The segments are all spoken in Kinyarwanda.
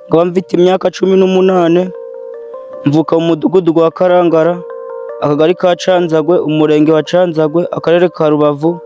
Nkaba mfite imyaka 18, mvuka mu mudugudu wa Karangara, akagari ka Canzagwe, umurenge wa Canzagwe, akarere ka Rubavu.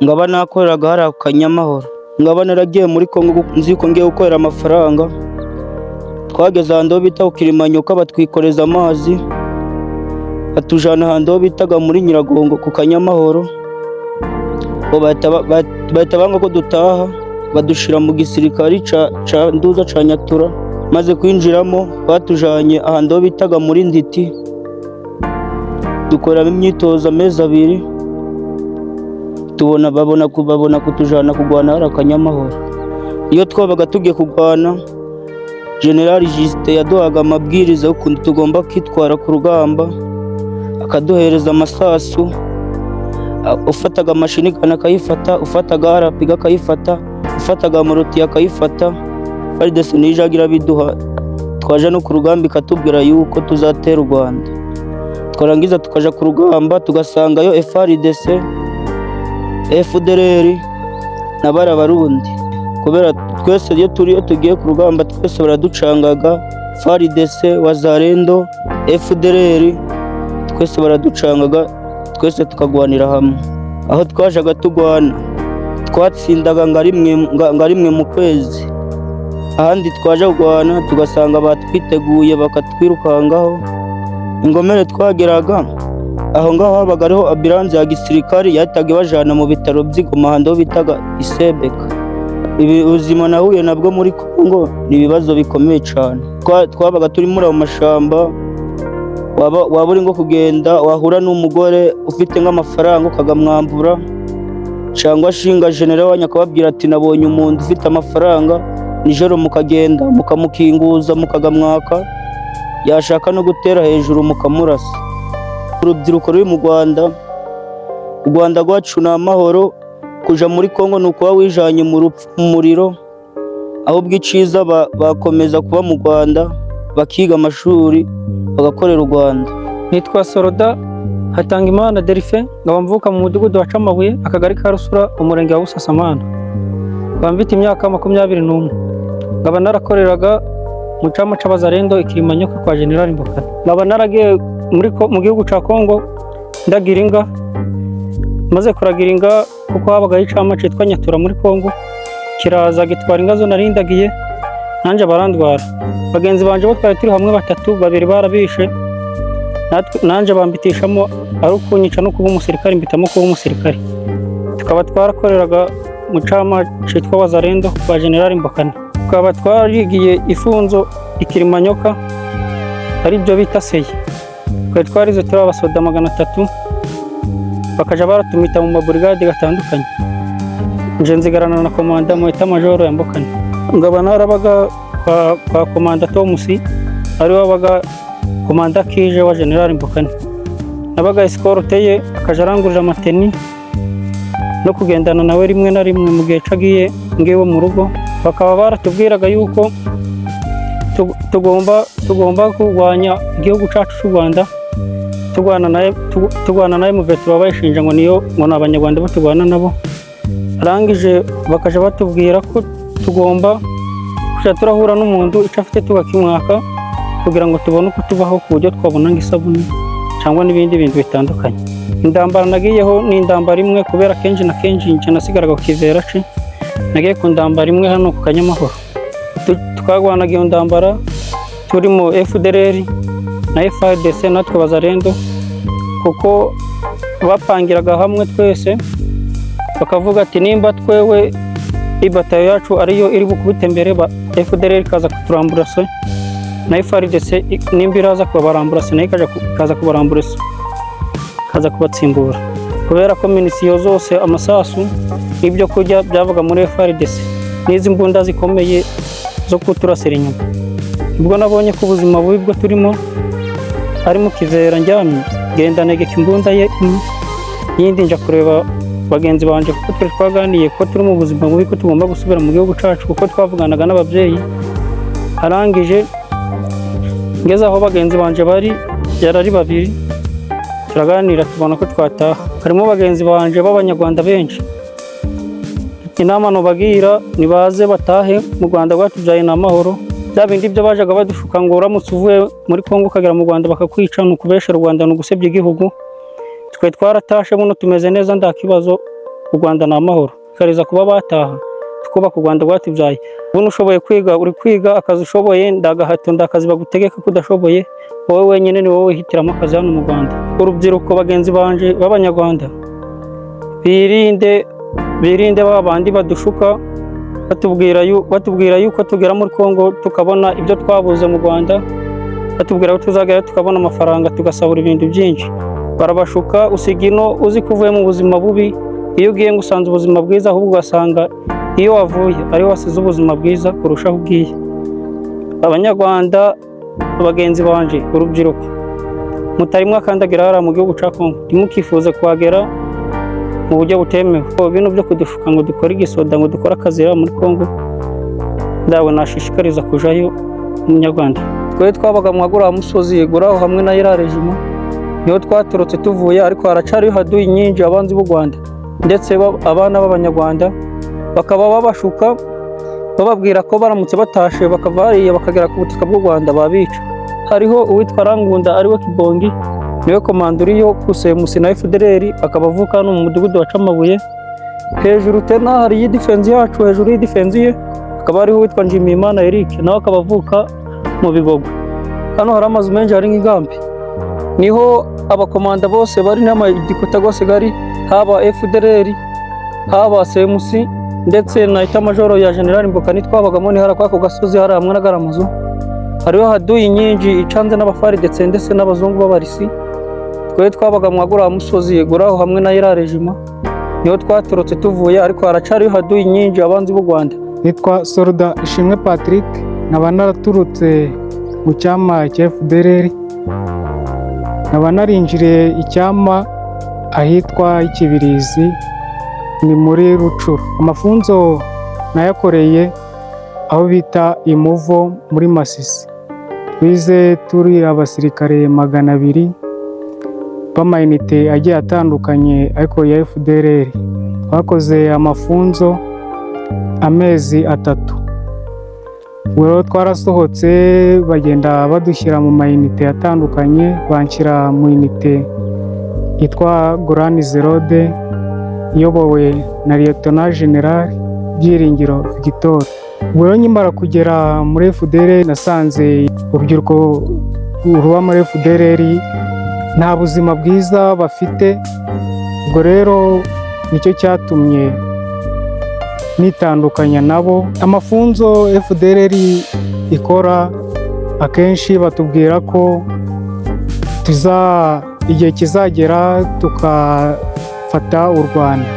Nkaba nakoreraga hariya ku Kanyamahoro. Nkaba naragiye muri Kongo nzi ko ngiye gukorera amafaranga. Twageze ahantu ho bita ku Kilimanyoka, batwikoreza amazi, batujana ahantu ho bitaga muri Nyiragongo ku Kanyamahoro. Bo bahita banga ko dutaha, badushira mu gisirikari ca Nduza ca Nyatura. Maze kwinjiramo, batujanye ahantu ho bitaga muri Nditi, dukoreramo imyitozo amezi 2, tubona babona kutujana kurwana hariya Kanyamahoro. Iyo twabaga tugiye kurwana, General Justin yaduhaga amabwiriza y'ukuntu tugomba kwitwara ku rugamba, akaduhereza amasasu. Ufataga machine gun akayifata, ufataga RPG akayifata, ufataga mortier akayifata. FARDC niyo ijaga irabiduha. Twaja no ku rugamba ikatubwira yuko tuzatera u Rwanda. Twarangiza tukaja ku rugamba, tugasangayo FARDC, FDLR na bariya Barundi. Kubera twese iyo turi, iyo tugiye ku rugamba, twese baraducangaga: FARDC, Wazalendo, FDLR, twese baraducangaga, twese tukagwanira hamwe. Aho twajaga tugwana twatsindaga nga rimwe mu kwezi. Ahandi twaja kugwana tugasanga batwiteguye, bakatwirukangaho. Ingomere twageraga aho ngaho, habaga hariho ambulance ya gisirikari yahitaga ibajana mu bitaro by'i Goma, ahantu ho bitaga Isebeka. Ibi ubuzima nahuye nabwo muri Kongo ni ibibazo bikomeye cyane. Twabaga turi muri ayo mashamba, waba uri nko kugenda, wahura n'umugore ufite nk'amafaranga ukagamwambura, cyangwa shinga general wanyu akababwira ati: "Nabonye umuntu ufite amafaranga." Nijoro mukagenda mukamukinguza, mukagamwaka, yashaka no gutera hejuru mukamurasa. Urubyiruko ruri mu Rwanda, u Rwanda rwacu ni amahoro. Kuja muri Kongo ni ukuba wijanye mu rupfu, mu muriro. Ahubwo iciza bakomeza kuba mu Rwanda, bakiga amashuri, bagakorera u Rwanda. Nitwa Soroda Hatangimana Delphin, nkaba mvuka mu mudugudu wa Camabuye, akagari ka Rusura, umurenge wa Busasamana. Nkaba mfite imyaka 21. Nkaba narakoreraga mu cama c'Abazarendo i Kilimanyoka kwa General Mbokana. Nkaba naragiye mu gihugu ca Kongo ndagira inga. Maze kuragira inga, kuko habagaho icama citwa Nyatura muri Kongo, kiraza gitwara inga zo narindagiye, nanje barandwara. Bagenzi banje bo twari turi hamwe batatu, babiri barabishe, nanje bambitishamo ari ukunyica no kuba umusirikare, mbitamo kuba umusirikare. Tukaba twarakoreraga mu cama citwa Wazarendo kwa General Mbokana. Tukaba twarigiye ifunzo i Kilimanyoka, ari byo bita seye. Twari twarize turi abasoda 300, bakaja baratumita mu maburigade gatandukanye. Nje nzigarana na komanda mu état-major ya Mbokana. Ngaba narabaga kwa komanda Tomusi, ari wabaga komanda kije wa General Mbokana. Nabaga escorte ye, akaja arangurira ama tenue no kugendana nawe rimwe na rimwe mu gihe cagiye ngiwe mu rugo. Bakaba baratubwiraga yuko tugomba kurwanya igihugu cacu cy'u Rwanda, turwana na M23 bayishinja ngo niyo, ngo ni Abanyarwanda bo turwana nabo. Arangije bakaja batubwira ko tugomba kuja turahura n'umuntu, ico afite tugakimwaka, kugira ngo tubone uko tubaho, ku buryo twabona nk'isabune cyangwa n'ibindi bintu bitandukanye. Indambara nagiyeho ni indambara imwe, kubera kenshi na kenshi nje nasigaraga ku kivera ce. Nagiye ku ndambara imwe hano ku Kanyamahoro. Twagwanaga iyo ndambara turi mu FDLR na FARDC natwe Bazarendo, kuko bapangiraga hamwe twese, bakavuga ati nimba twewe ibatayo yacu ariyo iri bukubite mbere, FDLR ikaza kuturambura se, na FARDC nimba iraza kubarambura se, nayo ikaza kubarambura se, ikaza kubatsimbura, kubera ko munitions zose, amasasu n'ibyo kurya byavaga muri FARDC n'izi mbunda zikomeye zo kuturasira inyuma. Ubwo nabonye ko ubuzima bubi bwo turimo ari mu kivera njyamye, genda negeka imbunda ye imwe, yindi nja kureba bagenzi banje, kuko twari twaganiye ko turi mu buzima bubi, ko tugomba gusubira mu gihugu cyacu, kuko twavuganaga n'ababyeyi. Arangije ngeze aho bagenzi banje bari, yarari babiri, turaganira, tubona ko twataha. Harimo bagenzi banje b'Abanyarwanda benshi. Inama nubagira, nibaze batahe mu Rwanda rwatubyaye, ni amahoro. Bya bindi byo bajaga badushuka ngo uramutse uvuye muri Kongo ukagera mu Rwanda bakakwica, ni ukubesha u Rwanda, ni ugusebya igihugu. Twe twaratashe, buno tumeze neza, nta kibazo, u Rwanda ni amahoro. Kariza kuba bataha tukubaka u Rwanda rwatubyaye. Buno ushoboye kwiga uri kwiga, akazi ushoboye, ndagahato, ndakazi bagutegeka ko udashoboye. Wowe wenyine ni wowe wihitiramo akazi hano mu Rwanda. Urubyiruko bagenzi banje b'Abanyarwanda, birinde, birinde ba bandi badushuka batubwira yuko tugera muri Kongo tukabona ibyo twabuze mu Rwanda, batubwira ko tuzagera tukabona amafaranga, tugasahura ibintu byinshi. Barabashuka. Usiga ino uzi ko uvuye mu buzima bubi, iyo ugiye ngo usanze ubuzima bwiza, ahubwo ugasanga iyo wavuye ariho wasize ubuzima bwiza kurusha aho ugiye. Abanyarwanda bagenzi banje, urubyiruko mutari mwakandagira hariya mu gihugu cya Kongo, ntimukifuze kuhagera mu buryo butemewe. Bino byo kudushuka ngo dukore igisoda, ngo dukore akazi hariya muri Kongo, ndawe nashishikariza kujayo umunyarwanda. Twe twabaga mu guriya musozi guraho hamwe na iriya régiment, niho twaturutse tuvuye, ariko haracariho haduyi nyinshi, abanzi b'u Rwanda, ndetse abana b'Abanyarwanda bakaba babashuka bababwira ko baramutse batashe bakava hariya bakagera ku butaka bw'u Rwanda babica. Hariho uwitwa Rangunda, ariwe Kibongi, niwe komanda uriyo ku CMC na FDLR, akaba avuka hano mu mudugudu wa Camabuye. Hejuru tena hari iyi defense yacu, hejuru y'idefense ye hakaba hariho uwitwa Nshimiyimana Eric, nawe akaba avuka mu Bigogwe. Hano hari amazu menshi, hari nk'ingambi, niho abakomanda bose bari n'amadikota gose gari, haba FDLR, haba CMC, ndetse na état-major ya General Mbokani twabagamo ni hara kwako gasozi hari hamwe n'agara amazu. Hariho haduyi nyinshi icanze n'abafari ndetse n'abazungu b'abarisi. Twe twabaga mu guriya musozi guraho hamwe na iriya régiment, niho twaturutse tuvuye, ariko haracariho haduyi nyinshi, abanzi b'u Rwanda. Nitwa Soldat Ishimwe Patrick, nkaba naraturutse mu cyama cya FDLR, nkaba narinjiriye icyama ahitwa Ikibirizi, ni muri Rucuru. Amafunzo nayakoreye aho bita Imuvo muri Masisi. Twize turi abasirikare 200 b'amayinite agiye atandukanye ariko ya FDLR. Twakoze amafunzo amezi 3. Ubwo rero twarasohotse, bagenda badushyira mu mayinite atandukanye, banshyira mu inite yitwa Gorani Zerode, iyobowe na Lieutenant General Byiringiro Victor. Ubwo rero nkimara kugera muri FDLR, nasanze urubyiruko ruba muri FDLR nta buzima bwiza bafite. Ubwo rero nicyo cyatumye nitandukanya nabo. Amafunzo FDLR ikora, akenshi batubwira ko tuza igihe kizagera tukafata u Rwanda.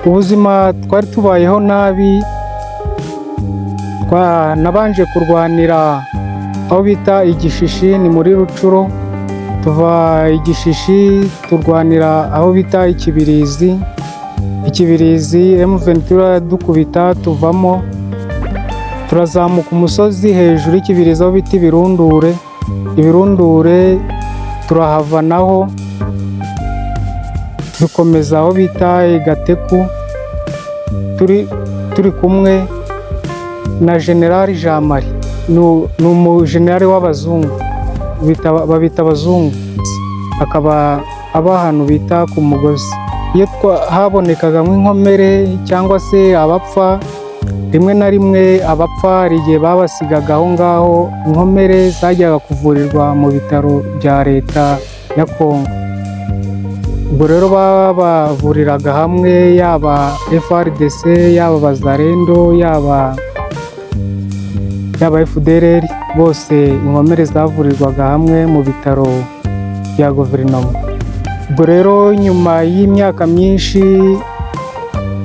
Ubuzima twari tubayeho nabi, nabanje kurwanira aho bita Igishishi, ni muri Rucuro, tuva Igishishi turwanira aho bita Ikibirizi. Ikibirizi M23 dukubita tuvamo, turazamuka umusozi hejuru y'Ikibirizi aho bita Ibirundure. Ibirundure turahava naho dukomeza aho bita Igateku, turi kumwe na General Jean Marie, ni umujenerali w'abazungu, babita abazungu, akaba aba ahantu bita ku Mugozi. Iyo habonekaga nk'inkomere cyangwa se abapfa, rimwe na rimwe abapfa hari igihe babasigaga aho ngaho, inkomere zajyaga kuvurirwa mu bitaro bya leta ya Kongo. Ubwo rero babavuriraga hamwe, yaba FARDC, yaba Bazarendo, yaba FDLR, bose inkomere zavurirwaga hamwe mu bitaro bya guverinoma. Ubwo rero nyuma y'imyaka myinshi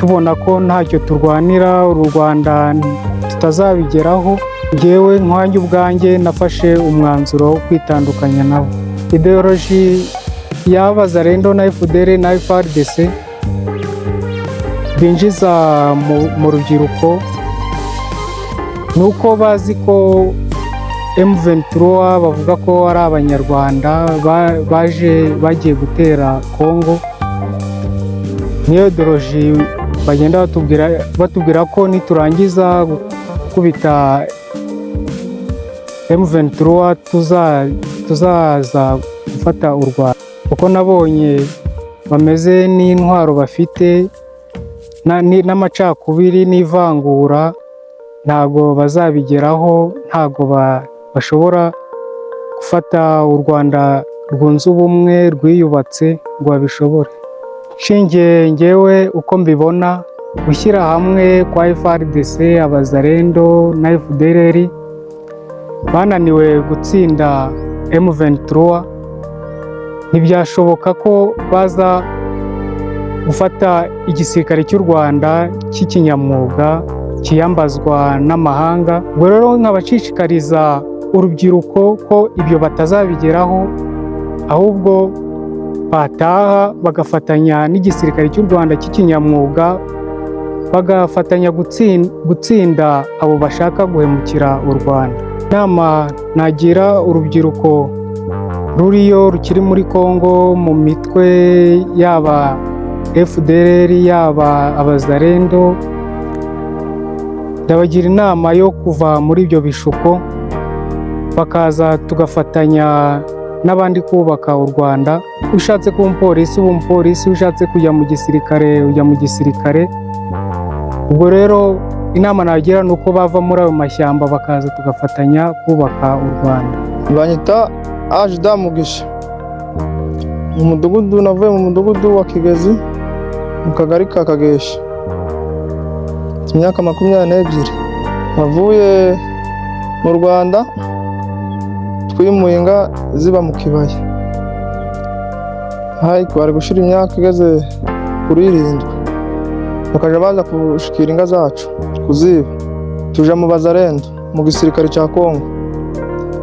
tubona ko ntacyo turwanira, uru Rwanda tutazabigeraho, njyewe nkanjye ubwanjye nafashe umwanzuro wo kwitandukanya nabo. Idéologie y'Abazarendo na FDLR na FARDC binjiza mu rubyiruko ni uko bazi ko M23 bavuga ko ari Abanyarwanda baje bagiye gutera Congo. Niyo idéologie bagenda batubwira ko niturangiza gukubita M23 tuzaza gufata u Rwanda, kuko nabonye bameze n'intwaro bafite n'amacakubiri n'ivangura, ntago bazabigeraho, ntago bashobora gufata u Rwanda rwunze ubumwe, rwiyubatse, ngo babishobore. Nshingiye ngewe uko mbibona, gushyira hamwe kwa FARDC, Abazalendo na FDLR bananiwe gutsinda M23, ntibyashoboka ko baza gufata igisirikare cy'u Rwanda cy'ikinyamwuga kiyambazwa n'amahanga. Ubwo rero nkabashishikariza urubyiruko ko ibyo batazabigeraho, ahubwo bataha bagafatanya n'igisirikare cy'u Rwanda cy'ikinyamwuga, bagafatanya gutsinda abo bashaka guhemukira u Rwanda. Inama nagira urubyiruko ruriyo rukiri muri Congo mu mitwe, yaba FDLR, yaba Abazalendo, ndabagira inama yo kuva muri ibyo bishuko, bakaza tugafatanya n'abandi kubaka u Rwanda. Ushatse kuba umupolisi uba umupolisi, ushatse kujya mu gisirikare ujya mu gisirikare. Ubwo rero inama nagira ni uko bava muri ayo mashyamba, bakaza tugafatanya kubaka u Rwanda. Banyita Ajida Mugisha. Mu mudugudu, navuye mu mudugudu wa Kigezi, mu kagari ka Kagesha. Mfite imyaka 22. Navuye mu Rwanda, twimuye inga ziba mu kibaya. Hayi bari gushira imyaka igeze kuri 7. Bakaja baza gushikira inga zacu kuziba. Tuja mu Bazarendo, mu gisirikare cya Kongo.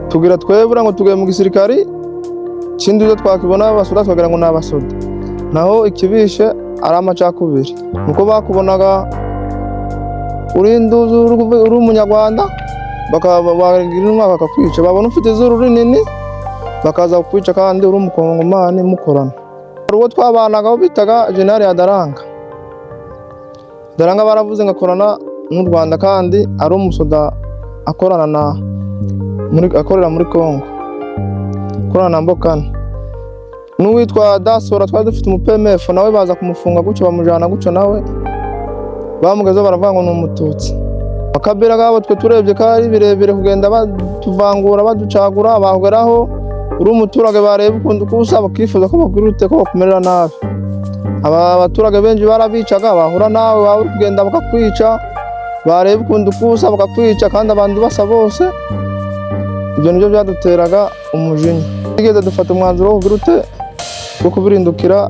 Tugira twebura ngo tugiye mu gisirikari kindi, ibyo twakibona abasoda twagira ngo ni abasoda, naho ikibishe ari amacakubiri, nuko bakubonaga uri induzi, uri umunyarwanda, bagira umwaka bakakwica, babona ufite izuru rinini bakaza kukwica, kandi uri umukongomani mukorana. Hari uwo twabanagaho bitaga General Adaranga. Adaranga baravuze ngo akorana n'u Rwanda, kandi ari umusoda akorana na muri akorera muri Congo, akorana na Mbokana n'uwitwa Dasora. Twari dufite umu PMF, nawe baza kumufunga gutyo, bamujana gutyo, nawe bamugezeho baravuga ngo ni umututsi. Akabera gabo twe turebye ko ari birebire, kugenda batuvangura, baducagura, bahugeraho uri umuturage bareba ukuntu uko usa bakifuza ko bakugira ute, ko bakumerera nabi. Aba baturage benshi barabicaga, bahura nawe waba uri kugenda bakakwica, bareba ukuntu uko usa bakakwica, kandi abantu basa bose. Ibyo nibyo byaduteraga umujinya. Tugeze dufata umwanzuro wo kugira ute, wo kubirindukira,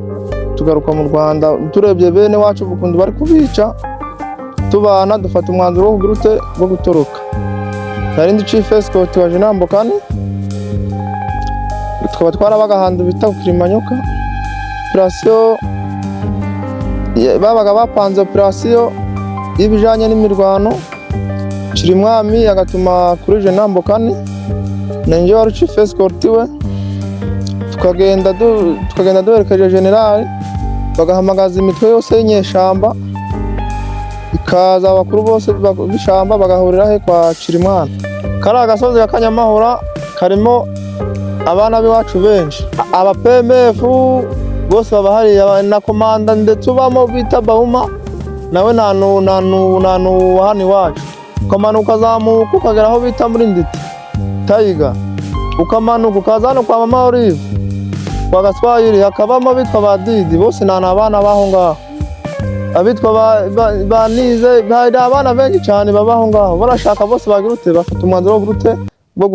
tugaruka mu Rwanda. Turebye bene wacu ukuntu bari kubica tubana, dufata umwanzuro wo kugira ute, wo gutoroka. Nari ndi chief escort wa General Mbokani, tukaba twarabaga ahantu bita ku Kilimanyoka. Operation babaga bapanze, operation y'ibijanye n'imirwano, Cirimwami agatuma kuri General Mbokani, ninjye wari chief escort we, tukagenda duherekeje general, bagahamagaza imitwe yose y'inyeshamba ikaza, abakuru bose b'ishamba bagahurira he? Kwa Cirimwami. Kariya gasozi ka Kanyamahura karimo abana b'iwacu benshi, aba PMF bose baba hariya, na komanda ndetse ubamo bita Bahuma, nawe nta nu wa hano iwacu. Ukamanuka ukazamuka ukagera aho bita muri Nditi Tayiga, ukamanuka ukaza hano kwa Mama Olive, kwa Gaswahili, hakabamo abitwa ba Didi, bose ni abana b'aho ngaho, abitwa ba Nize. Hari abana benshi cyane baba aho ngaho, barashaka bose bagira ute, bafata umwanzuro wo gute, wo